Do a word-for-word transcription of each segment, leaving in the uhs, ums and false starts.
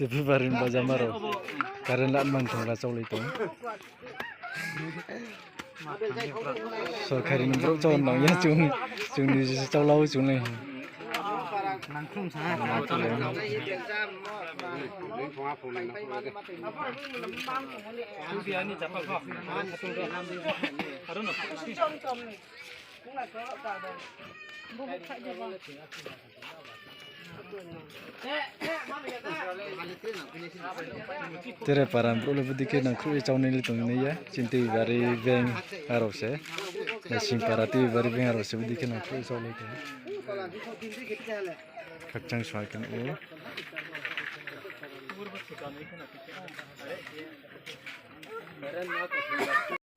February ni bajama rao current lat man thong la chaolai tong. Sorkari ni brouh chau nang ya chung, chung ni je chau lau chung le. Tere para brouh le bodei khe nangkhruh ye chaunai le tong nai ya. Chini tei bari beng arao se. Sing para tei bari beng arao se bodei khe nangkhruh ye chaunai tong. Khakchang sua khe nuh ou.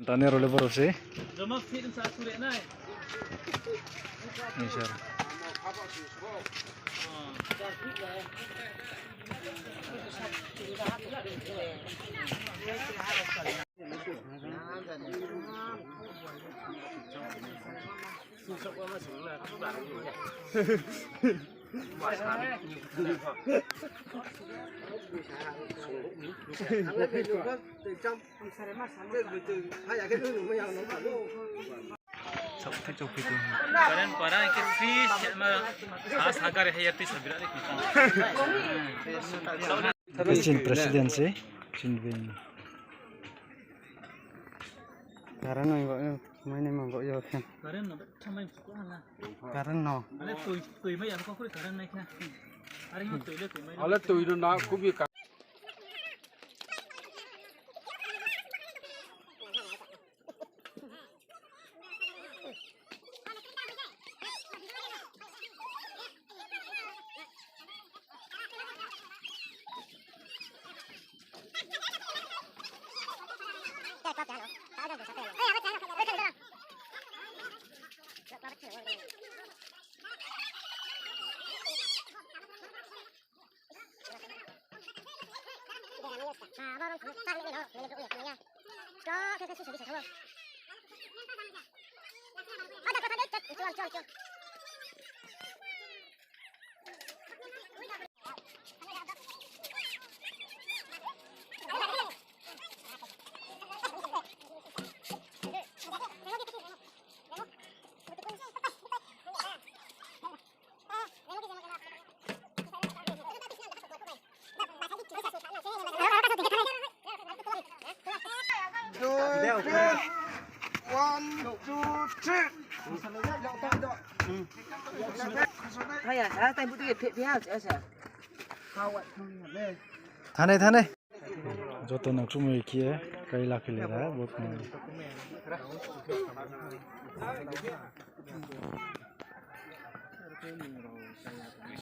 Tani rao le borok se. Ni sir. Karen para ke free se ma sa sa gari hai ya tisa birak ni. Chin president se, Chin bin. Karen no iba, mai nai mang bo yo khe. Karen no, thamai ko hala. Karen no. Ale tui, tui mai ya ko kuri karen nai khe. Are no tui le tui mai. Ale tui no na kubi ka. One, two, three. Thanai, thanai. Joto nangkhruhmai khe ye kai la khe le ra, bo khe.